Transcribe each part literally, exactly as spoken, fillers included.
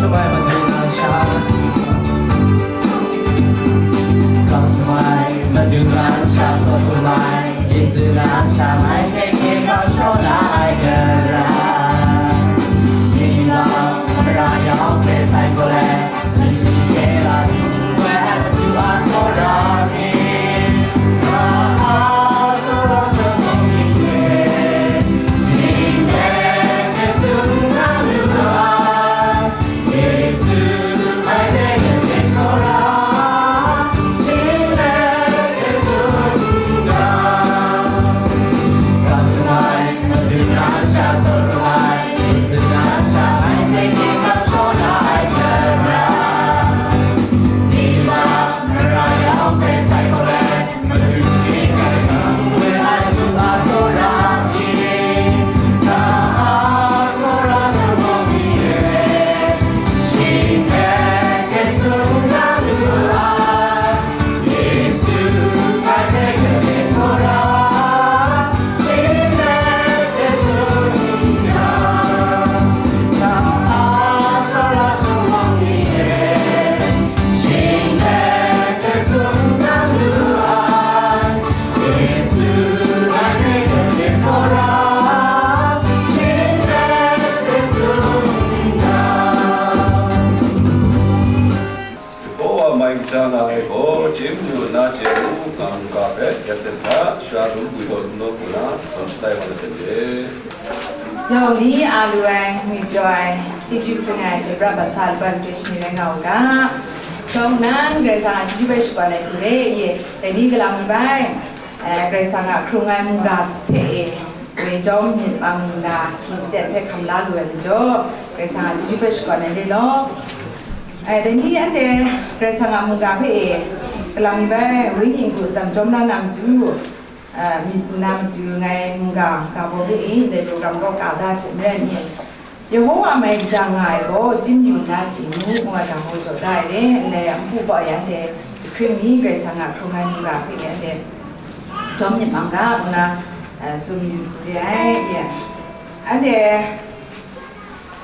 Tumai madun nan sha, tumai madun nan sha, so tumai, Yesu nan sha, mai hpe hkye hkrang shaw na ai gara. Myi wa mara yawng hpe sai gaw let, madu share la htum wai ai Madu a tsawra ni, na a tsawra shanhpawng ni hte, shing hpe hte tsun na lu ai. Yehova mai kaja nga ai gaw, chye mayu na chye u, nga mungga hpe, yak hta, sara dum gwi daw dum daw hku na, hkam shalai wa na hte re. Yawng ni a lu ai, ngwi pyaw ai, chyeju hpring ai, chyoi pra bat sa ai laban hte shani rai nga u ga. Shawng nnan, Karai Kasang a chyeju hpe shakawn ai hku re, ye, dai ni galang ni bai, eh, Karai Kasang a hkrung ai mungga hpe e, woi jawm myit mang nna, hkying aten hpe hkam la lu ai majaw, Karai Kasang a chyeju hpe shakawn ai re law. Eh, dai ni anhte Karai Kasang a mungga hpe e, galang ni bai, wenyi n-gu atsam jawm la na matu, eh, myit nna matu ngai mungga ga baw hpe e, ndai program kaw ka da hte maren ni, Yehova mai kaja nga ai gaw, chye mayu na chye mu, ngu ai ga hpaw jaw da ai re, ndai a npu baw ya hte, jahkring ni Karai Kasang a hkrung ai mungga hpe e, anhte jawm myit mang ga, ngu na, eh, tsun yu hku re ai, ye. Anhte,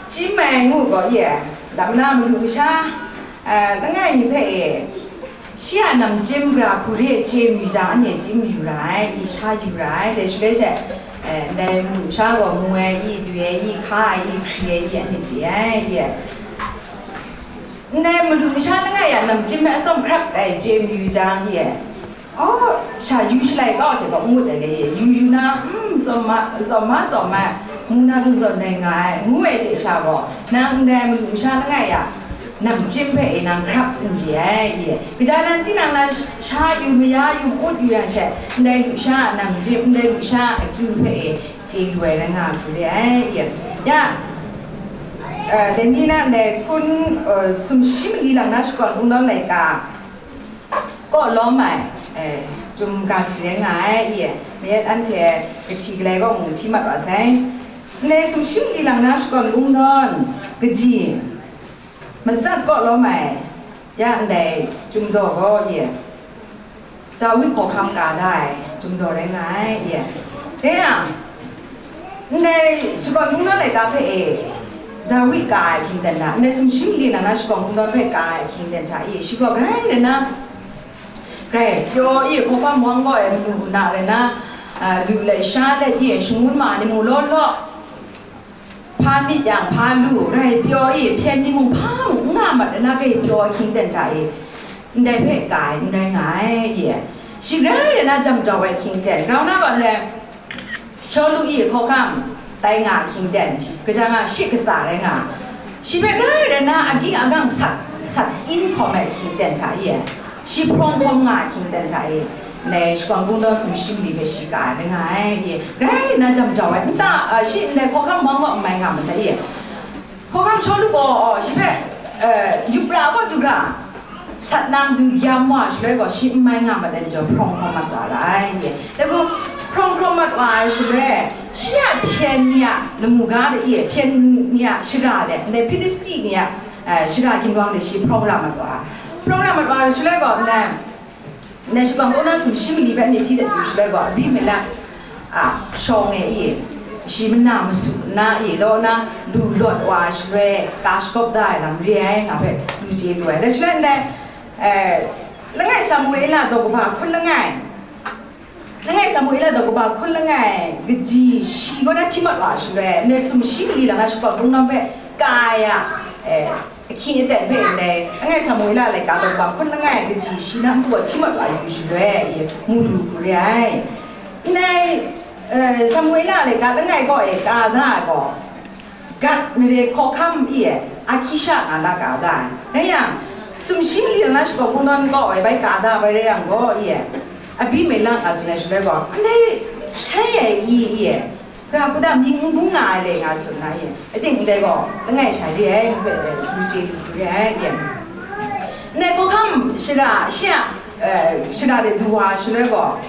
Chye mai ngu gaw ye, lam na madu masha, eh, langai mi hpe e, shi a namchyim gara hku re chye mayu jang, anhte chye mayu ra ai, i sha yu ra ai, dai shaloi she, eh, ndai madu masha gaw mu ai, i du ai, i hka ai, i hkri ai, i anhte chye ai, ye. Ndai madu masha langai a namchyim hpe atsawm hkrap ai chye mayu jang, ye. Oh, sha yu shalai kau hte gaw n ngut ai le, yu yu na, mm, tsawm ma, tsawm ma, tsawm ma, mu na zawn zawn rai nga ai, ngu ai hte sha gaw, nang ndai madu masha langai a namchyim hpe e nang hkrap n chye ai, ye. Kaja nan tinang na sh-, sha yu maya yu n-ut yu yang she, ndai lusha a namchyim, ndai lusha a akyu hpe e chye lu ai rai nga hku re ai, ye. Ya, eh, dai ni na ndai hkun, eh, sumshi mali lang na shakawn kungdawn laika, Kaw lawm ai, eh, chyum ga si rai nga ai, i, mayat anhte kahti galai gaw mu hti mat wa sai. Ndai sumshi mali lang na shakawn kungdawn, kaji, matsat kaw lawm ai, ya ndai chyum daw gaw, i, Dawi hkawhkam ka da ai, chyum daw rai nga ai, i. Dai yang, Ndai shakawn kungdawn laika hpe e, Dawi ka ai hkying ten hta, ndai sumshi mali lang na shakawn kungdawn hpe ka ai hkying ten hta e, shi gaw grai rai na, grai pyaw e, hkawhkam wang gaw e, manu na rai na, a, lu let sha let e, shangun ma ni mung law law, hpa myit yang hpa lu, grai pyaw e, hpyen ni mung hpa mung n nga mat rai na, grai pyaw ai hkying ten hta e, ndai hpe ka ai n rai nga ai, e. Shi grai rai na jam jau ai hkying ten, grau na gaw ndai, Shawlu i hkawhkam tai nga hkying ten, kaja nga shi kasa rai nga, shi hpe grai rai na agyi agang sat, sat in hkawm ai hkying ten hta e, shi hprawng hkawm nga hkying ten hta e, ndai shakawn kungdawn sumshi mali hpe shi ka ai rai nga ai e, grai rai na jam jau ai, nta, a, shi ndai hkawhkam wang gaw n mai nga masai e. Hkawhkam Shawlu gaw, shi hpe, eh, yup ra gaw du ra, sat nang du yam wa shaloi gaw, shi n mai nga mat ai majaw, hprawng hkawm mat wa ra ai, ye. Dai gaw, hprawng hkawm mat wa ai shaloi, shi a hpyen ni a lamu ga de, ye, hpyen ni a shara de, ndai Hpilisti ni a, eh, shara ginwang de shi hprawng ra mat wa ai. Hprawng ra mat wa ai shaloi gaw, ndai, Ndai shakawn kungdawn sumshi mali hpe anhte hti dat yu shaloi gaw, Abimelek a shawng e i, shi mana masu nna e daw na lu lawt wa shaloi, ka shagawp da ai lam re ai, nga hpe lu chye lu ai. Dai shaloi ndai, eh, langai Samuela daw kaba hkun langai, langai Samuela daw kaba hkun langai kaji shi kaw na hti mat wa shaloi, ndai sumshi mali lang na shakawn kungdawn hpe ka ai a, eh, ahkying aten hpe ndai langai Samuela laika daw kaba hkun langai kaji shi na npu a hti mat wa yu shaloi, e, mu lu hku re ai. Ndai, eh, Samuela laika langai kaw e ka da ai gaw, Gat mare hkawhkam e, Akisha nga na ka da ai. Rai yang, sumshi mali lang na shakawn kungdawn kaw e bai ka da bai rai yang gaw, e, Abimelek nga tsun ai shaloi gaw, ndai shai ai i, e, Pra kuda mying n bung nga ai le nga tsun na ye. Ating ndai gaw, langai shai re ai, hpe, hpe, lu chye lu re ai, ye. Ndai hkawhkam shara, shi a, eh, shara de du wa shaloi gaw,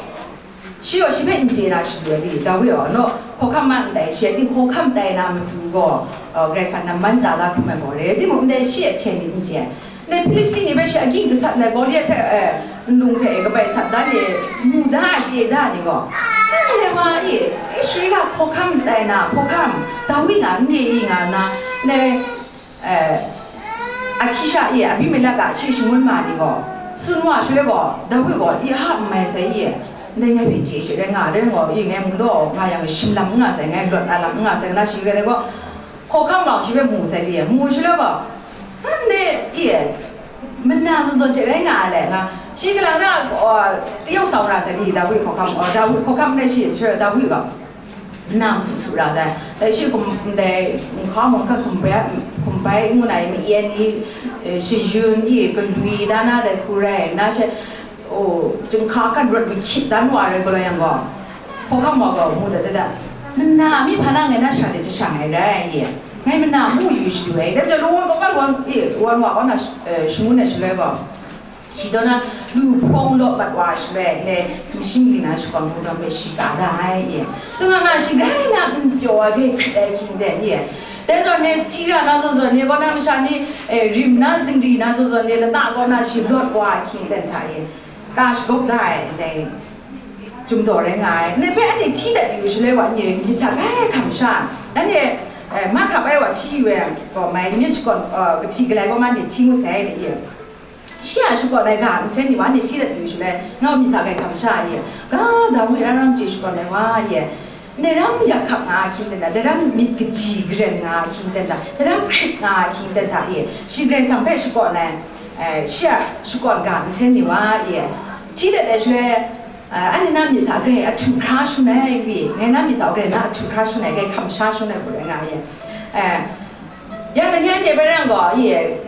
shi gaw shi hpe n chye na shadu ai, Dawi gaw, naw, hkawhkam ma ndai, shi a ting hkawhkam tai na matu gaw, eh, Karai Kasang nan man chya da hkrum ai gaw re, timung ndai shi a hpyen myit n chye ai. Ndai Hpilisti ni hpe shi a ging gasat ndai Goliat hpe, eh, nlung hte e kabai sat dan e mu da ai chye da ni gaw, ndai wa e, Israela hkawhkam tai na hkawhkam Dawi nga n re i nga nna, ndai, eh, Akisha e Abimelek a shi shangun ma ni gaw, tsun wa shaloi gaw, Dawi gaw i a hap n mai sai i, ndai ngai hpe chye she rai nga, dai gaw i ngai mung daw nga yang shim lam n nga sai, ngai lawt na lam n nga sai, na shi rai gaw, hkawhkam gaw shi hpe mu sai di, mu shaloi gaw, ndai e, mana zawn zawn hte rai nga ai le nga, shi kalang na, uh, tayau sau ra sai di, Dawi hkawhkam, uh, Dawi hkawhkam rai shi, shi Dawi gaw, na masu su ra sai, dai shi kum, ndai, nhka mung hkan hkum bai, hkum bai ngu na i, ma-, i, eh, shayun i, galwi, da na dai hku rai, na she, O, jinghka hkan rawt mahkyit dan wa rai galaw yang gaw, hkawhkam wa gaw mu dat dat dat, mana mi hpa na ngai na shara de jasha ai rai, ye, ngai mana mu yu shadu ai, dai majaw lawan kaw kan wan, e, wan wa kaw na, eh, shangun ai shaloi gaw, shi daw na lu hprawng law mat wa shaloi, ndai sumshi mali lang na shakawn kungdawn hpe shi ka da ai, ye, tsun nga nga, shi grai na n pyaw ai, grai hkrit ai hkying ten, ye, dai zawn e, Sira na zawn zawn e kaw na masha ni, eh, rim na zingri na zawn zawn e, lata kaw na shi lawt wa ai hkying ten hta e, ka shagawp da ai ndai chyum daw rai nga ai. Ndai hpe anhte hti dat yu shaloi wa ni rai myit hta grai hkam sha, nanhte, eh, mahkra bai wa hti yu ai gaw mai, myit shakawn, eh, kahti galai gaw ma ni hti ngut sai, dai e. Shi a shakawn ai ga nsen ni wa ni hti dat yu shaloi, nau myit hta grai hkam sha ai e. Ga Dawi aram chye shakawn ai wa e. Ndai ram yak hkap nga ahkying ten hta, ndai ram myit kaji garen nga ahkying ten hta, ndai ram hkrit nga ahkying ten hta e, shi Karai Kasang hpe shakawn ai, eh, shi a shakawn ga nsen ni wa e, hti dat ai shaloi, eh, anhte na myit hta grai ahtu hkra shangun ai, wi, ngai na myit hta grai na ahtu hkra shangun ai, grai hkam sha shangun ai hku rai nga e. Eh, yang dai ni anhte bai rang gaw, e,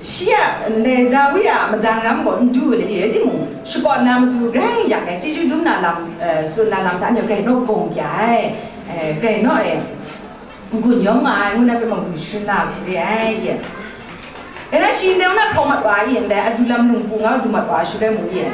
Shi a, ndai Dawi a madang ram gaw n du ai rai timung, shakawn na matu grai yak ai, chyeju dum na lam, eh, tsun na lam hta anhte grai naw gawng kya ai, eh, grai naw e, n-gun yawng nga ai, ngu na hpe mung lu shangun na hku re ai, ye. Rai na shi ndai na hpraw mat wa ai, ndai Adulam lungpu nga du mat wa ai shaloi mung, ye.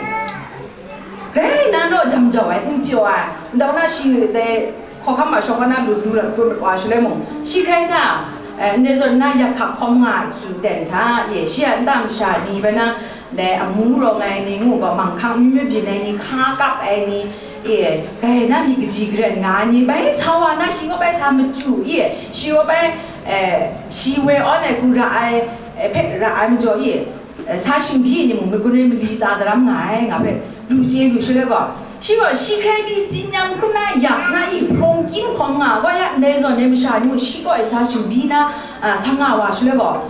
Grai na naw jam jau ai, n pyaw ai, ndau na shi dai hkawhkam a shawng na lut lu lat krum mat wa shaloi mung, shi grai sa, eh, ndai zawn na yak hkak hkawm nga ai hkying ten hta, ye, shi a nta masha ni bai na, dai amu rawng ai ni ngu gaw, manghkang mi mabyin ai ni, hka kap ai ni, ye, grai na myit kaji garen nga ai ni, bai sa wa na shi gaw bai sa machyu, ye, shi gaw bai, eh, shi woi awn ai hku ra ai, eh, hpe ra ai majaw, ye, eh, sa shingbyi ni mung, maigun ai mali tsa daram nga ai, nga hpe lu chye lu shaloi gaw, shi gaw shi hkrai pyi tsin yang hkrum na yak na i hprawng kyin hkawm nga gaw ya, ndai zawn ai masha ni mung shi kaw ai sa shingbyi na, ah, sa nga wa shaloi gaw,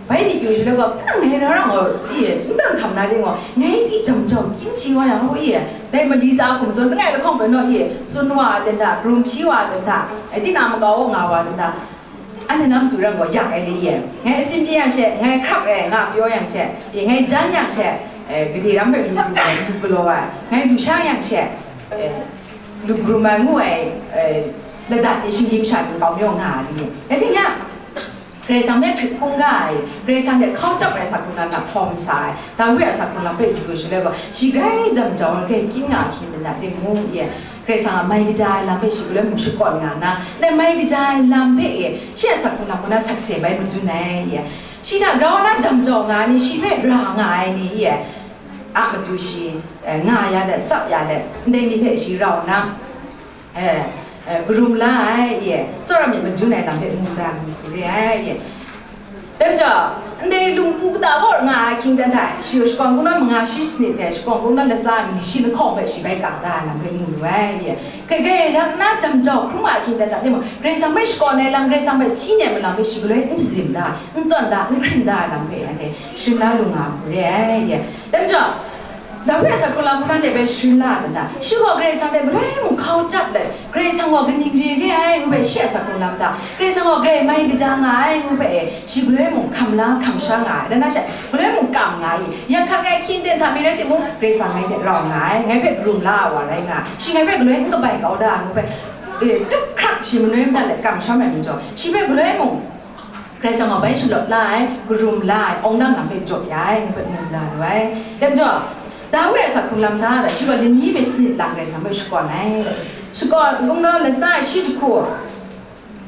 bai myit yu shaloi gaw, ka ngai na rang gaw, i, n dan hkam na ring gaw, ngai pyi jam jau kyin si wa yang gaw, i, dai mali tsa hkum zawn langai lahkawng bai naw, i, tsun wa ai ten hta, karum hpyi wa ai ten hta, eh, tinang makau nga wa ai ten hta, Anhte na matu rang gaw yak ai ni ye. Ngai asin pyi yang she, ngai hkrak rai nga pyaw yang she, e, ngai jan yang she, e, gade ram hpe lu lu ai, lu galaw ai. Ngai lu sha yang she, e, lu krum ai ngu ai, e, ladat e shinggyim sha ni kau mayaw nga ai ni ye. Ngai ting yang, Karai Kasang hpe hkrit hkungga ai, Karai Kasang hte hkau chyap ai asak hkrung lam hta hkawm sa ai, Dawi a asak hkrung lam hpe yu lu shaloi gaw, shi grai jam jau ai, grai kyin nga hkying ten hta ting ngu ye. Karai Kasang a mai kaja ai lam hpe shi galoi mung shakawn nga nna, dai mai kaja ai lam hpe e, shi a asak hkrung lam kaw na sakse bai madun ai, ye. Shi hta grau na jam jau nga ai ni, shi hpe ra nga ai ni, ye. A matu shi, eh, nga ya let, tsap ya let, ndai ni hte shi rau nna, eh, eh, karum la ai, ye, tsawra myit madun ai lam hpe mu da lu hku re ai, ye. Dai majaw, ndai lungpu kata kaw nga ai hkying dan hta, shi shakawn kungdawn manga shi sanit hte shakawn kungdawn latsa ai mali shi lahkawng hpe shi bai ka da ai lam hpe mu lu ai, ye. Kai, kai rak nna, dam jau hkrum ai hkying dan hta timung, Karai Kasang hpe shakawn ai lam, Karai Kasang hpe hpyi nem ai lam hpe shi galoi n shazin da, n tawn da, n hkring da ai lam hpe anhte sharin la lu nga hku re ai, ye. Dai majaw, Dawi a sa hkrung lam hkan de bai sharin la ai hta, shi gaw Karai Kasang hte galoi mung hkau chyap let, Karai Kasang gaw kaning re re ai ngu hpe shi a sa hkrung lam hta, Karai Kasang gaw grai mai kaja nga ai ngu hpe e, shi galoi mung hkam la hkam sha nga ai, dan na she, galoi mung kam nga ai, yak hkak ai hkying ten hta mi rai timung, Karai Kasang ngai hte rau nga ai, ngai hpe karum la ai wa rai nga ai, shi ngai hpe galoi n kabai kau da ai ngu hpe, e, tup hkrak shi manoi madat let kamsham ai majaw, shi hpe galoi mung, Karai Kasang gaw bai shalawt la ai, karum la ai, awng dang lam hpe jaw ya ai, ngu hpe mu la lu ai. Dai majaw, Dawi a sa hkrung lam hta, shi gaw lani myit sanit lang Karai Kasang hpe shakawn ai. Shakawn, kungdawn latsa ai shi jahku,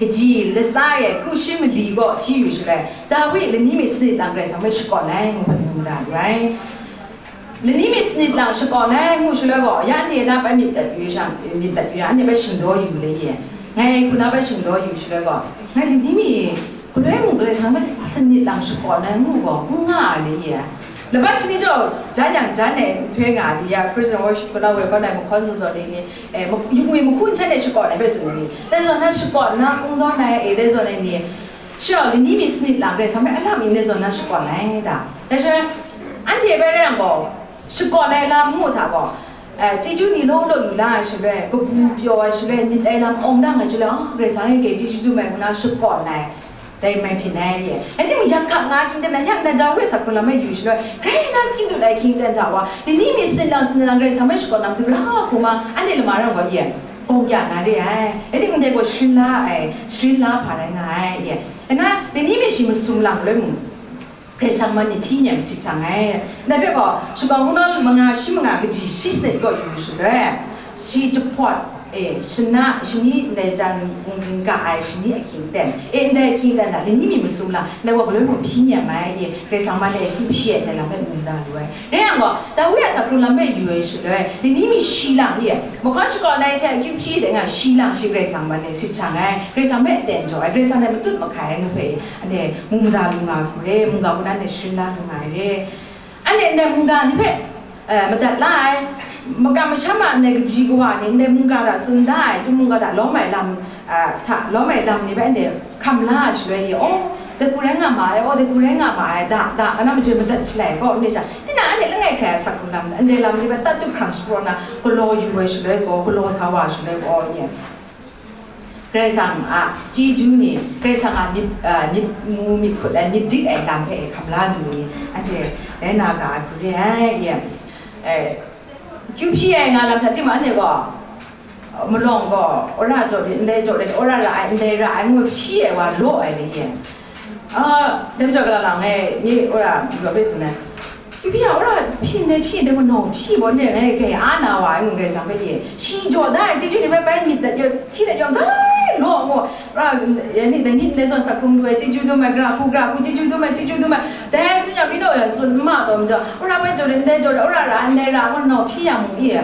kaji latsa ai kru shi mali gaw hti yu shaloi, Dawi lani myit sanit lang Karai Kasang hpe shakawn ai, ngu hpe mu la lu ai. Lani myit sanit lang shakawn ai ngu shaloi gaw, ya anhte na bai myit dat yu shang, myit dat yu yang, anhte bai shingdaw yu le ye. Ngai hku na bai shingdaw yu shaloi gaw, ngai lani myit galoi mung galoi hkang bai sanit lang shakawn ai ngu gaw, n nga ai le ye. Laban shani jaw, jan yang jan ai nhtoi nga ai, ya, praise and worship hku na woi kau na ai mahkawn zaw zaw ni ni, eh, ma-, yu ngwi mahku nsen e shakawn ai bai tsun ni. Dai zawn na shakawn na, kungdawn ai, e, dai zawn ai ni, Sha, lani myit sanit lang Karai Kasang hpe a lam yin dai zawn na shakawn ai da. Dai shaloi, anhte bai rai yang gaw, shakawn ai lam ngu hta gaw, eh, chyeju ni law law lu la ai shaloi, kabu pyaw ai shaloi, myit ai lam awng dang ai shaloi, ah, Karai Kasang e grai chyeju dum ai ngu na shakawn ai, dai mai byin ai ye. Anhte mung yak hkak nga hkying ten na, yak na Dawi a sa hkrung lam e yu shaloi, grai na kyin dut ai hkying ten hta wa, lani myit sanit lang sanit lang Karai Kasang hpe shakawn na matu ra hku ma, anhte lama rai yang gaw ye, gawng kya na re ai. Anhte ndai gaw sharin la ai, sharin la hpa rai nga ai ye. Nna, lani myit shi masum lang loi mung, Karai Kasang man ni hpyi nem sit jang ai. Ndai hpe gaw, shakawn kungdawn manga shi manga kaji shi sanit kaw yu shaloi, shi jahpawt, e, shana, shani ndai jan, mm, ga ai shani ahkying ten, e, ndai ahkying ten hta, lani myit masum lang, ndai gaw galoi mung hpyi nem ai, e, Karai Kasang man e hpyi ai, ndai lam hpe mu da lu ai. Rai yang gaw, Dawi a sa hkrung lam hpe yu ai shaloi, lani myit shi lang ye, mahkawn shakawn ai hte akyu hpyi dai nga shi lang shi Karai Kasang man e sit jang ai, Karai Kasang hpe aten jaw ai, Karai Kasang hte matut mahkai ai ngu hpe, anhte mungga lu nga hku re, mungga hku na anhte sharin la lu nga ai re. Anhte ndai mungga ni hpe, eh, madat la ai, makam masham a ndai kaji kawa ni, ndai mungga hta tsun da ai, chyum mungga hta lawm ai lam, eh, hta lawm ai lam ni hpe anhte hkam la ai shaloi e, aw, dai hku rai nga ma ai, aw, dai hku rai nga ma ai, da, da, ana majaw madat shalai gaw, n re sha, tinang anhte langai hkrai a sa hkrung lam, ndai lam ni hpe tatut hkrang shapraw na, galaw yu ai shaloi gaw, galaw sa wa ai shaloi gaw, nye, Karai Kasang a chyeju ni, Karai Kasang a myit, a, myit mu, myit hkut ai, myit dik ai lam hpe hkam la lu ni, anhte rai na ga ai hku re ai, ye. Eh, kyu hpyi ai nga lam hta timung anhte gaw, malawng gaw, wora jaw lit, ndai jaw lit, wora ra ai, ndai ra ai, ngu hpyi ai wa law ai ni ye. Ah, dai majaw gala lang e, nye wora, majaw hpe tsun ai. Kyu hpyi a, wora hpyi ndai hpyi, dai gaw nau hpyi gaw, ndai ngai grai a na wa ai, ngu Karai Kasang hpe ye. Shi jaw da ai, chyeju ni hpe bai myit dat yaw, hti dat yaw, gai law, ngu, wora, ya ni, dai ni, ndai zawn sak hkrung lu ai, chyeju dum ai, gara hku, gara hku, chyeju dum ai, chyeju dum ai. Dai tsun yang, mi naw ya tsun n ma taw majaw, wora bai jaw lit, ndai jaw lit, wora ra ai, ndai ra ai, ngu nau hpyi yang mung ye.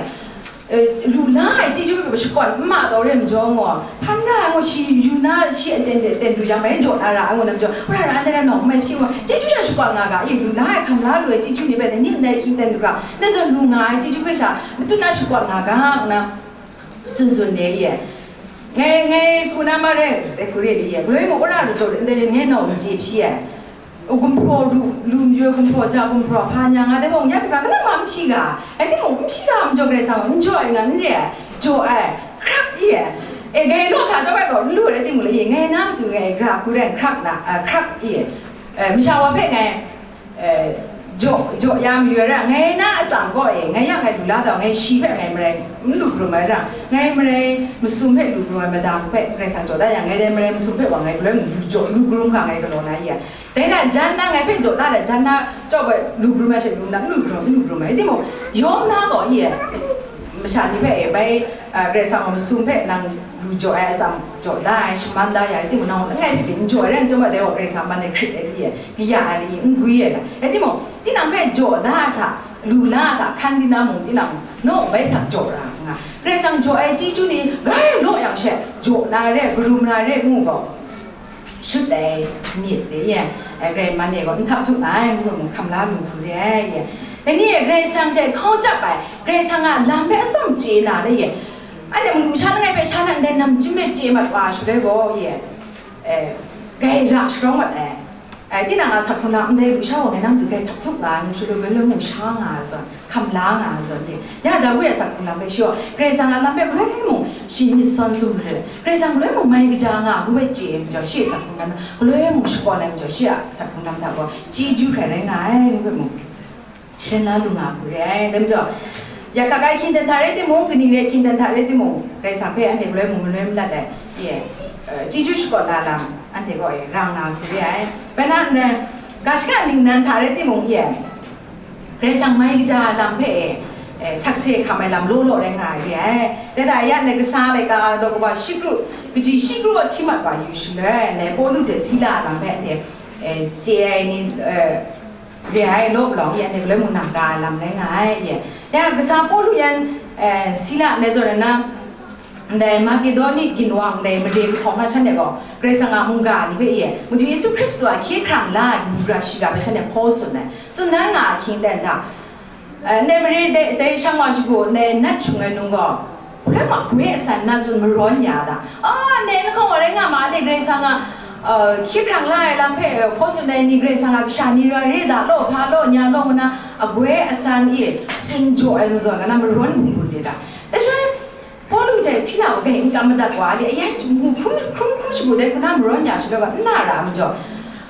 Eh, lu la ai chyeju hpe shakawn n ma taw re majaw ngaw, hpan ra ai ngaw, shi yu na, shi aten de aten du jang, bai jaw na ra ai ngaw, na majaw, wora ra ai, ndai ra nawng mai hpyi ngaw, chyeju sha shakawn nga ga, e, lu la ai hkam la lu ai chyeju ni hpe, dai ni ndai hkying ten du ga, ndai zawn lu nga ai chyeju hpe sha, matut na shakawn nga ga, ngu na, tsun tsun de ye. Ngai, ngai hku na ma re, dai hku re de ye, galoi mung wora lu jaw de, ndai ngai nawng n chye hpyi ai. Gumhpraw lu, lu mayu ai gumhpraw, ja gumhpraw, hpa nya nga dai mung, ya hkra, malam ma n hpyi ga, rai timung, n hpyi ga majaw Karai Kasang gaw, n jaw ai nga n re ai, jaw ai, hkrak i ai. E, ngai law hkra chyawm ai gaw, n lu rai timung, le, ngai na matu ngai, gara hku rai hkrak na, a, hkrak i ai. E, masha wa hpe ngai, e, jaw, jaw ya mayu ai ra, ngai na atsam gaw, e, ngai ya ngai lu la dau, ngai shi hpe ngai marai n lu hkrum ai ra, ngai marai masum hpe lu hkrum ai madang hpe Karai Kasang jaw da yang, ngai dai marai masum hpe wa ngai galoi lu jaw, lu hkrum hkra ngai galaw na i ai. Dai na jan na ngai hpe jaw na let, jan na chyawm ai lu hkrum ai she, lu na, n lu hkrum, n lu hkrum ai. Timung, yawm na gaw i ai, masha ni hpe bai, a, Karai Kasang a masum hpe nang lu jaw ai atsam jaw da ai, shaman da ya ai, timung nang langai hpe n jaw ai, rai chyawm ai, dai gaw Karai Kasang man ai hkrit ai i ai, kaya ai i, n gwi ai na. Rai timung, tinang hpe jaw da ai hta, Lu la a hta hkan di na mung, tinang mung, naw bai sak jaw ra nga. Karai Kasang jaw ai chyeju ni, grai naw yang she, jaw na re, karum na re, ngu gaw, shut ai myit re ye, ai, grai man e gaw, n hta htuk ai, ngu mung, hkam la lu hku re ai ye. Dai ni e, Karai Kasang hte hkau chyap ai, Karai Kasang a lam hpe atsawm chye na re ye. Anhte mung sha langai hpe sha na ndai nam chyum hpe chye mat wa, shaloi gaw ye, eh, grai ra sharawng mat ai. Ai, tinang a sak hkrung na ndai lusha wa ngai nang du grai htak htuk nga ai, ngu shaloi, galoi mung sha nga ai zawn, hkam la nga ai zawn ni, ya Dawi a sak hkrung lam hpe shi gaw, Karai Kasang a lam hpe galoi mung shi myit sawn sum re, Karai Kasang galoi mung mai kaja nga ai ngu hpe chye ai majaw, shi a sak hkrung lam galoi mung shakawn ai majaw, shi a sak hkrung lam hta gaw chyeju hkrai rai nga ai, ngu hpe mung. Shen la lu nga hku re ai. Dai majaw, ya hkak ai hkying dan hta rai timung, kaning re hkying dan hta rai timung, Karai Kasang hpe anhte galoi mung maloi malat ai, ye, eh, chyeju shakawn na lam, anhte gaw, e, ra nga hku re ai. Bai na, nna, ga shaka ningnan hta rai timung, ye, Karai Kasang mai kaja lam hpe, e, e, sakse hkam ai lam law law rai nga ai re ai. Dai hta ya, nna kasa laika daw kaba shi kru, kaji shi kru a hti mat wa yu shaloi, nna Pawlu hte Sila a lam hpe anhte, e, chye ai ni, e, re ai law palawng, ya, anhte galoi mung nang ga ai lam rai nga ai, ye. Ya, kasa Pawlu yan, eh, Sila ndai zawn na, ndai Makedoni ginwang ndai mare kahtawng na shanhte gaw, Karai Kasang a mungga ni hpe, ye, Madu Yesu Hkristu a hkye hkrang la ai mura shiga hpe shanhte hkaw tsun ai. Tsun dan nga ai hkying dan hta, eh, ndai mare dai, dai shang wa shagu, ndai nat shung ai num gaw, Hkrai ma, gwe asan na tsun marawn ya da. A, ndai nhtawm wa rai nga ma, ndai Karai Kasang a, uh, hkye hkrang la ai lam hpe, uh, hkaw tsun ai ni, Karai Kasang a kasha ni rai re da law, hpa law, nya law, ngu na, agwe asan e tsun jaw ai zawn, nna marawn bun bun de da. Dai shaloi, Pawlu hte Sila gaw grai n kam madat wa, de, ayan, hkrum hkrum hkrum shagu dai, hku na marawn ya shaloi gaw, n na ra majaw,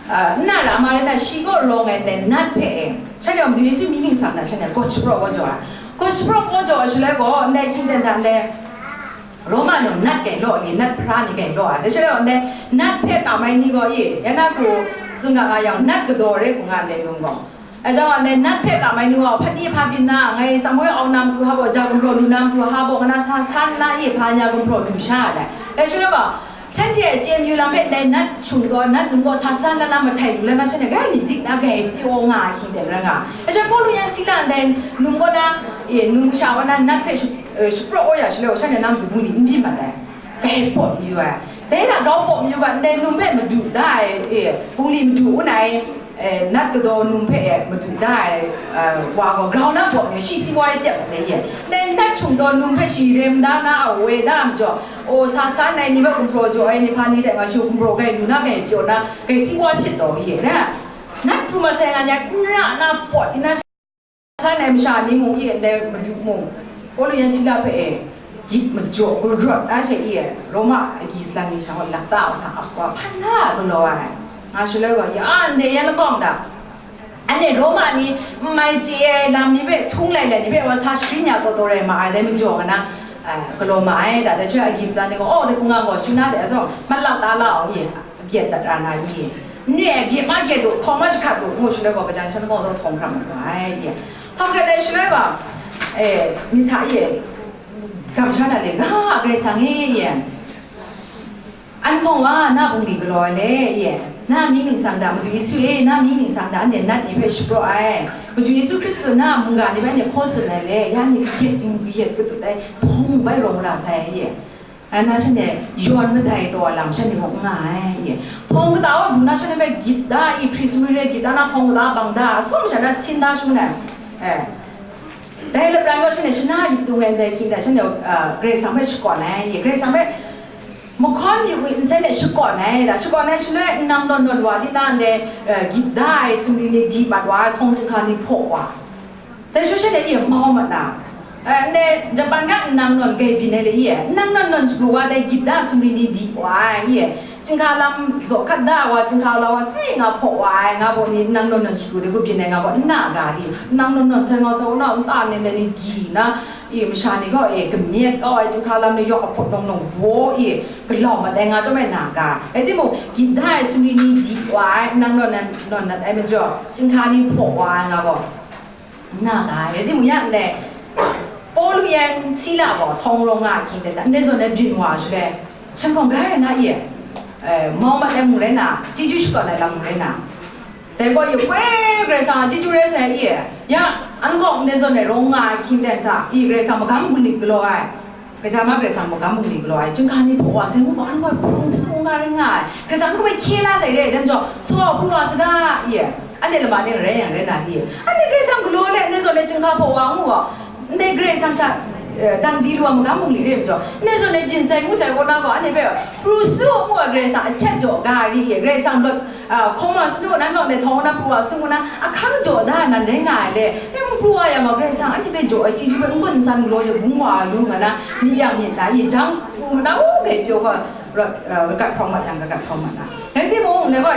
uh, n na ra ma rai na, shi kaw rawng ai ndai nat hpe, e, shanhte gaw Madu Yesu mying ningsang na, shanhte gaw shapraw kau jaw ai. Gaw shapraw kau jaw ai shaloi gaw, ndai hkying dan hta ndai, Roma num nat gai law ni, nat hpra ni gai law ai. Dai shaloi gaw ndai nat hpe kam ai ni gaw, e, ya na hku tsun ga nga yang, nat kadaw re hku nga ndai lung gaw. Dai jang gaw, ndai nat hpe kam ai ni gaw, hpat ni hpa byin na, ngai Samuel au na matu ha baw, ja gumhpraw lu na matu ha baw, nga na sa san na, e, hpa nya gumhpraw lu sha ai. Dai shaloi gaw, shanhte a chye mayu lam hpe ndai nat shung gaw, nat num gaw sa san na lam mahtai lu la na, shanhte grai myit dik na grai pyaw nga ai hkying de rai nga. Dai shaloi Pawlu yan Sila ndai num gaw na, e, num sha gaw na, nat hpe shu- eh, shapraw kau ya shaloi, shanhte na matu bungli n byin mat ai, grai pawt mayu ai. Dai hta grau pawt mayu ga, ndai num hpe madu da ai, eh, bungli madu un ai, eh, nat kadaw num hpe, eh, madu da ai, eh, wa gaw grau na pawt mayu, shi si wa e pyat masai ye. Ndai nat shung daw num hpe shi rem da na a woi da majaw, o, sa sa nai ni hpe gumhpraw jaw ai ni hpa ni hte nga shi gumhpraw grai lu na, grai pyaw na, grai si wa hpyit taw ye, na, nat pru masai nga nya, n ra na pawt di na, San ai masha ni mung e, ndai madu mung, Pawlu yan Sila hpe e, gyit majaw, karawt a she e, Roma agyi salang ni sha gaw lata a sa ap wa, hpan na galaw ai, nga shaloi gaw, ya, ndai yan lahkawng da. Anhte Roma ni n mai chye ai lam ni hpe htung lai lai ni hpe wa sa sharin ya taw taw rai ma ai, dai majaw nga na, a, galaw ma ai, da, dai chyoi agyi salang ni gaw, aw, dai hpung nga gaw, shing na de azaw, mat la ta la au ye. Byen dat ra na i? N re ai, byen ma hkye du, htawng ma jahkrat du, ngu shaloi gaw, kajan shan gaw zaw htawng hkram mat wa ai, ye. Htawng hkrat ai shaloi gaw, e, myit hta e, kamsham na le, ga, Karai Kasang e, ye. An hpawng wa, na bungli galaw ai le, ye. Na mying ningsang da, Madu Yesu e, na mying ningsang da, anhte nat ni hpe shapraw ai. Madu Yesu Hkristu na mungga ni hpe anhte hkaw tsun ai le, ya ni kayat, kayat katut ai, hpawng bai rawng ra sai, ye. Ai na shanhte yawn madai taw ai lam shanhte mung n nga ai, ye. Hpawng kata wa du na shanhte hpe gyit da i, hpri sumri re gyit da na, hpawng kata bang da, atsawm sha na sin da shangun ai. Eh. Dai lapran gaw shanhte shana yu dung ai ndai hkying da shanhte, ah, Karai Kasang hpe shakawn ai, ye. Karai Kasang hpe mahkawn yu i, nsen e shakawn ai da, shakawn ai shaloi nnang nawn nawn wa di na ndai, eh, gyit da ai sumri ni di mat wa ai, hkawng chyinghka ni hpaw wa. Dai shaloi shanhte e mau mat na, eh, ndai Japan ga nnang nawn grai byin ai le i, nnang nawn nawn shagu wa dai gyit da sumri ni di wa ai i, chyinghka lam zaw hkat da wa, chyinghka lam wa twi nga hpaw wa ai, nga gaw ni nnang nawn nawn shagu dai gaw byin ai nga gaw n na ga di, nnang nawn nawn sai nga sai wa na nta nen dai ni gyi na, i, masha ni gaw e, kamyet kau ai chyinghka lam ni yawng ahput nawng nawng baw i, galau mat ai nga chyawm ai na ga. Rai timung, gyit da ai sumri ni di wa ai, nnang nawn nawn, nawn nat ai majaw, chyinghka ni hpaw wa ai nga gaw. N na ga, rai timung ya ndai, Pawlu yan Sila gaw htawng rawng nga hkying de, ndai zawn ai byin wa shaloi, shanhkawng grai na i, eh, mau mat ai mung rai na, chyeju shakawn ai lam mung rai na, dai gaw, ye, poi Karai Kasang a chyeju rai sai i, ya, An kaw ndai zawn e rawng nga ai hkying ten hta, i Karai Kasang magam bungli galaw ai, kaja ma Karai Kasang magam bungli galaw ai, chyinghka ni hpaw wa sai ngu gaw, an gaw hprawng su nga ring nga ai, Karai Kasang n kabai hkye la sai re ai, dai majaw, sa wa pru wa saga, i, anhte lama ning rai yang rai na ni, anhte Karai Kasang galaw le, ndai zawn e chyinghka hpaw wa ngu gaw, ndai Karai Kasang sha, eh, dang di lu wa magam bungli re ai majaw, ndai zawn e byin sai ngu sai kaw na gaw, anhte hpe pru su ngu ai Karai Kasang a htet jaw ga ai ri, Karai Kasang lawt, ah, hkawm wa su, nan gaw ndai htawng na pru wa su ngu na, ahkang jaw da nan rai nga ai le, e n pru wa yang gaw, Karai Kasang anhte hpe jaw ai chyeju hpe n gun n san galaw de bung wa ai lu nga na, myit yang myit na, i jang pru ma na, u, grai pyaw gaw, rawt, ah, rakat hprawng mat yang, rakat hprawng mat na. Rai timung, ndai gaw,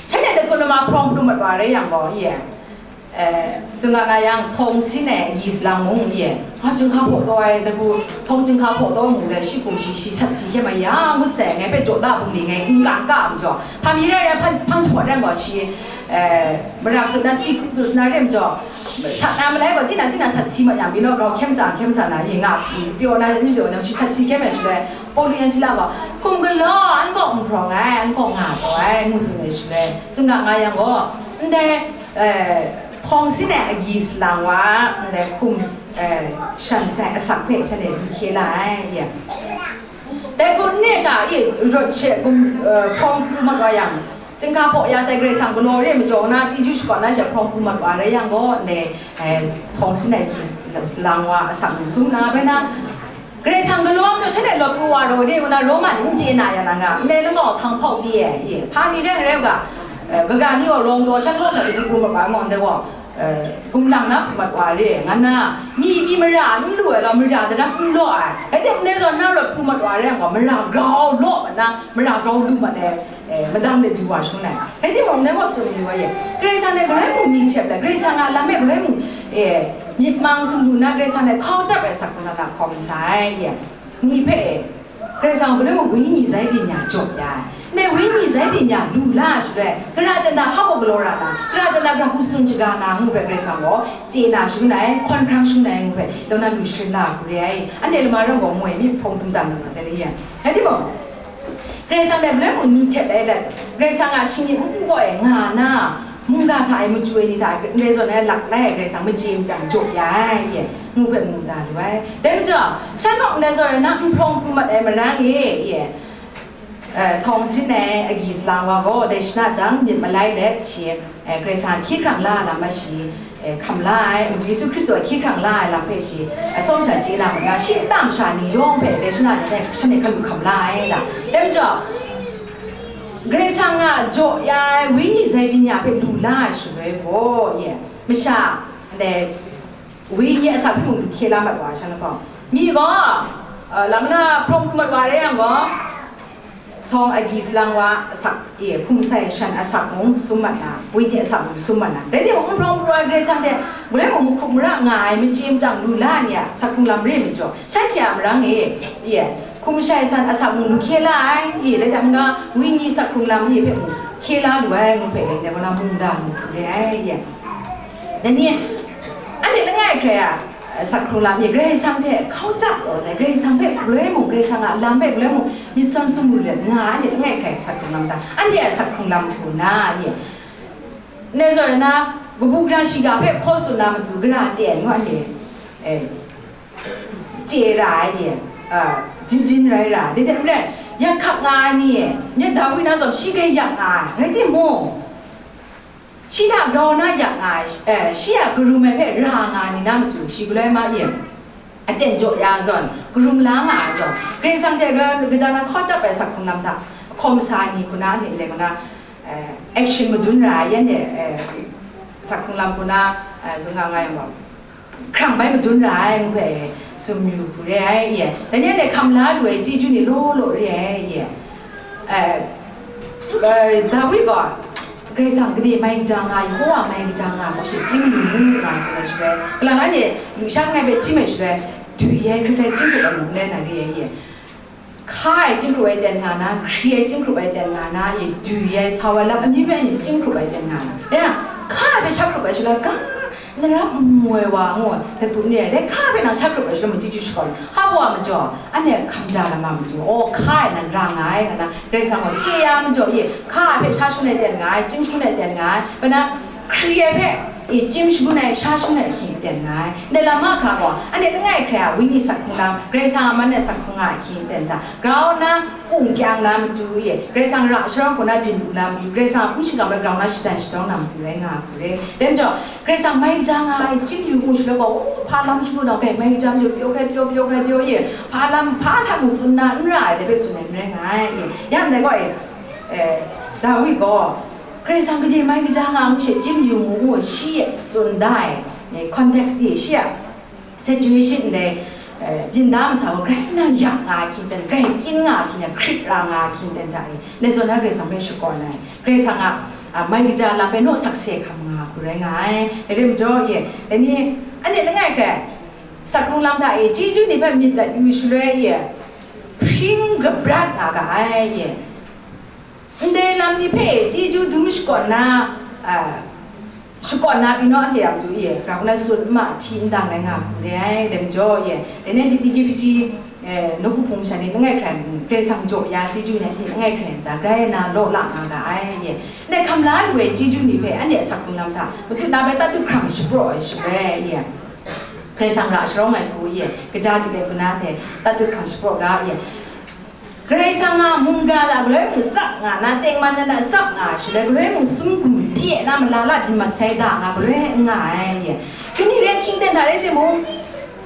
shanhte de kun lama hprawng pru mat wa rai yang gaw, i, eh, tsun nga nga yang, htawng sin ai agyi salang mung, i, a, chyinghka hpaw taw ai, dagu, htawng chyinghka hpaw taw mu de, shi hkum shi, shi sat si hkye ma ya, ngut sai, ngai hpe jaw da bungli ngai n ka n ka majaw, hpa mi rai rai, hpang, hpang jahpawt rai gaw, shi, eh, mara hkut na si hkut na re majaw, sat na malai gaw, tina, tina sat si ma yang, binaw grau hkye matsa, hkye matsa na, i nga, pyaw na, n jaw na, shi sat si hkye ma shaloi, Pawlu yan Sila gaw, hkum galaw, an kaw n hprawng ai, an kaw nga taw ai, ngu tsun ai shaloi, tsun nga nga yang gaw, ndai, eh, htawng sin ai agyi salang wa, ndai hkum, eh, shan sai asak hpe shanhte lu hkye la ai, ya. Dai hku n re sha, i, rawt she, kum, eh, hprawng pru mat wa yang, chyinghka hpaw ya sai Karai Kasang galaw re ai majaw na, chyeju shakawn na she hprawng pru mat wa rai yang gaw, ndai, eh, htawng sin ai agyi salang wa asak lu sum na, bai na, Karai Kasang galaw majaw shanhte lawt pru wa raw re ngu na, Roma ni n chye na ya na nga, ndai lama hkang hpau pyi ai, i, hpa ni rai rai u ga, eh, kaga ni gaw rawng daw shan gaw sha pru pru mat wa ai maw, ndai gaw, eh, gumlang na pru mat wa re, nga na, mi, mi mara n lu ai lam, mara daram n law ai, rai timung, ndai zawn na rawt pru mat wa re yang gaw, mara grau law mat na, mara grau lu mat ai, eh, madang de du wa shangun ai. Rai timung, ndai gaw tsun yu wa ye, Karai Kasang hte galoi mung ni hte bai, Karai Kasang a lam e galoi mung, eh, myit mang sumru na, Karai Kasang hte hkau chyap ai asak hkrum na hkawm sai, ye, ni hpe, eh, Karai Kasang galoi mung wenyi zaibyin ya jaw ya ai. Ndai wenyi zaibyin ya lu la ai shaloi, gara dan da hpa gaw galaw ra na, gara dan da gara hku tsun shaga na ngu hpe Karai Kasang gaw chye na shangun ai, hkawn hkrang shangun ai ngu hpe, dau na lu sharin la hku re ai. Anhte lama rawng gaw moi mi hpawng dum dan lu ma sai ni ya. Rai timung, Karai Kasang dai galoi mung ni hte dai let, Karai Kasang a shinggyim npu gaw e nga na, mungga hta e machyu ai ni hta e ndai zawn e lak lai ai Karai Kasang machye machyang jaw ya ai, ye, ngu hpe mu da lu ai. Dai majaw, shan gaw ndai zawn e na n hprawng pru mat ai marang e, ye, eh, htawng sin ai agyi salang wa gaw dai shana jang myit malai let shi, eh, Karai Kasang a hkye hkrang la ai lam hpe shi, eh, hkam la ai, Madu Yesu Hkristu a hkye hkrang la ai lam hpe shi, eh, atsawm sha chye na mat na, shi nta masha ni yawng hpe dai shana jang e shanhte hkalu hkam la ai da. Dai majaw, Karai Kasang a jaw ya ai wenyi zaibyin ya hpe lu la ai shaloi gaw, ye, masha, ndai, wenyi asak hpe mung lu hkye la mat wa ai sha lahkawng, mi gaw, uh, lam na hprawng pru mat wa rai yang gaw, htawng agyi salang wa asak, e, hkum sai shan asak mung sum mat na, wenyi asak mung sum mat na, rai timung, n hprawng pru ai Karai Kasang hte, galoi mung mahkup mara nga ai machye machyang lu la ai ni a asak hkrung lam re ai majaw, shanhte a marang e, e, hkum sai shan asak mung lu hkye la ai, e, dai hta n-ga wenyi asak hkrung lam e hpe mung hkye la lu ai ngu hpe, dai gaw na mungdan mung hkrum re ai, e. Dai ni, anhte langai hkrai a, eh, asak hkrung lam e Karai Kasang hte hkau chyap taw sai, Karai Kasang hpe galoi mung, Karai Kasang a lam hpe galoi mung, myit sawn sumru let nga ai, anhte langai hkrai asak hkrung lam hta, anhte a asak hkrung lam hku na, ye, ndai zawn e na, kabu gara shiga hpe hkaw tsun na matu gara ten ngu anhte, eh, chye ra ai, ye, ah, jin jin rai ra, dai hte maren, yak hkap nga ai ni e, myit Dawi na zawn shi grai yak nga ai, rai timung, shi hta grau na yak nga ai, eh, shi a karum ai hpe ra nga ai ni na matu, shi galoi ma e, aten jaw ya ai zawn, karum la nga ai zawn, Karai Kasang hte gra-, kaja na hkau chyap ai asak hkrung lam hta, hkawm sa ai ni hku na, ni ndai hku na, eh, action madun ra ai, yan e, eh, asak hkrung lam hku na, eh, zun nga nga yang gaw, hkrang bai madun ra ai, ngu hpe, sumru hku re ai, ye. Daniel e hkam la lu ai chyeju ni law law re ai, ye. Eh, eh, Dawi gaw, Karai Kasang gade mai kaja nga, Yehowa mai kaja nga, gaw shi chying lu mu nga, tsun ai shaloi, kalang anhte lusha langai hpe chyim ai shaloi, dwi ai, hkrit ai, chying hkrup ai mung n rai na re ai, ye. Hka ai chying hkrup ai ten nga na, hkri ai chying hkrup ai ten nga na, e, dwi ai, sau ai lam amyu myu ai ni chying hkrup ai ten nga na. Ya, hka ai hpe shap hkrup ai shaloi, ga, nang ra n mu ai wa ngu, dai hku n re ai. Dai hka ai hpe nang shap hkrup ai shaloi, mung chyeju shakawn, hpa wa majaw, anhte hkam ja lam a matu, aw, hka ai nan ra nga ai, nga na, Karai Kasang gaw chye ya majaw, e, hka ai hpe sha shangun ai ten nga ai, chying shangun ai ten nga ai, bai na, Hkri ai hpe, e, chyim shangun ai, sha shangun ai ahkying aten nga ai. Ndai lam mahkra gaw, anhte langai hkrai a wenyi sak hkrung lam, Karai Kasang a man ai sak hkrung nga ai ahkying aten hta, grau nna, kung kyang na matu e, Karai Kasang ra sharawng kaw na byin u na matu, Karai Kasang a hpung shingkang hpe grau nna shadan shadawng na matu rai nga ai hku re. Dai majaw, Karai Kasang mai kaja nga ai, chyim yu mu shaloi gaw, o, hpa lam shangun gaw, mai kaja majaw, pyaw hkrai pyaw, pyaw hkrai pyaw e, hpa lam, hpa hta mung tsun na n ra ai, dai hpe tsun ai n rai nga ai e. Ya ndai gaw e, e, Dawi gaw, Karai Kasang gade mai kaja nga mu she, chyim yu mu ngu shi e tsun da ai, e, context e shi a situation ndai, e, byin da masa gaw, grai nang yak nga ai hkying aten, grai kyin nga ai hkying aten, hkrit ra nga ai hkying aten hta e, ndai zawn na Karai Kasang hpe shakawn ai, Karai Kasang a, a, mai kaja lam hpe naw sakse hkam nga ai hku rai nga ai. Dai re majaw, ye, dai ni, anhte langai hkrai, sak hkrung lam hta e, chyeju ni hpe myit lat yu shaloi, ye, hpring kabrat nga ga ai, ye. Ndai lam ni hpe chyeju dum shakawn na, a, shakawn na pyi naw anhte a matu e, grau nna tsun n ma, hti n dang rai nga hku re ai, dai majaw e, dai ni T T K B C, e, nawku hpung masha ni langai hkrai, Karai Kasang jaw ya chyeju ni anhte langai hkrai ntsa grai na law la nga ga ai e. Ndai hkam la lu ai chyeju ni hpe anhte a sak hkrung lam hta matut na bai tatut hkrang shapraw ai shaloi e, Karai Kasang ra sharawng ai hku e, kaja tit ai hku na hte tatut hkrang shapraw ga e. Karai Kasang a mungga hta galoi mung tsap nga na, tengman na hta tsap nga shaloi, galoi mung sumgu pye na malala byin mat sai da nga galoi n nga ai. Kani rai hkying ten hta rai timung,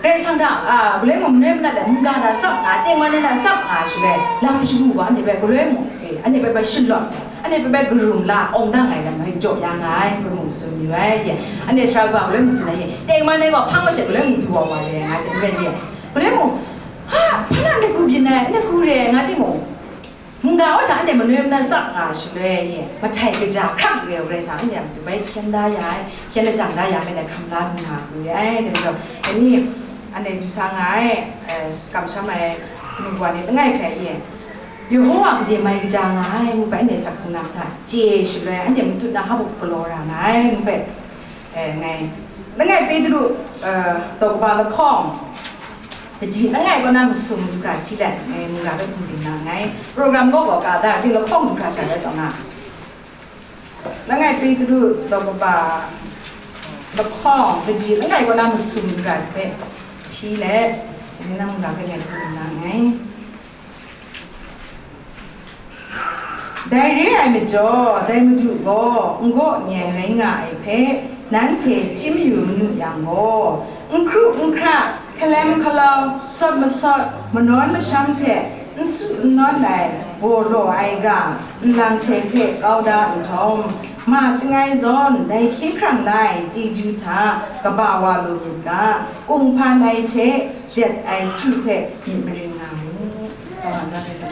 Karai Kasang hta, a, galoi mung manoi manat ai mungga hta tsap nga, tengman na hta tsap nga shaloi, lam shagu gaw anhte hpe galoi mung, e, anhte hpe bai shalawt, anhte hpe bai karum la, awng dang ai lam rai jaw ya nga ai, galoi mung tsun yu ai. Anhte sara gaw galoi mung tsun ai, tengman ai gaw hpang masha galoi mung du wa wa re ai nga hte n rai ye. Galoi mung, ha, hpa na ndai hku byin ai, ndai hku re ai nga timung, mungga wa sha anhte manoi manat tsap nga shaloi, ye, mahtai kaja hkrak re ai Karai Kasang anhte a matu bai hkyen da ya ai, hkyen lajang da ya ai, hkam la lu nga lu re ai, dai majaw, dai ni, anhte du sa nga ai, eh, kamsham ai mungga ni langai hkrai ye, Yehowa gade mai kaja nga ai ngu bai anhte sak hkrung lam hta chye shaloi, anhte matut na hpa galaw ra nga ai ngu bai, eh, ngai, langai Petru, eh, daw kaba lahkawng, kaji langai kaw na masum du hkra hti let, ngai mungga hpe hkum ding na nngai. Program kaw gaw ka da, ting lahkawng du hkra sha rai taw nga. Langai Petru daw kaba lahkawng, kaji langai kaw na masum du hkra hpe hti let, ngai mungga hpe ngai hkum ding na nngai. Dai re ai majaw, dai Madu gaw n gaw n yen rai nga ai hpe, nanhte chyim yu manu yang gaw, n hkru n hkra, hkalem hkalau, sawt masawt, manawn masham hte n su n nawn ai, baw law ai ga, nlang hte hpe kau da nhtawm, ma chyangai zawn dai hkye hkrang la ai chyeju hta kaba wa lu myit ga, kunghpan ai hte jet ai chyu hpe myit marin nga mu. Tawa za hpe sa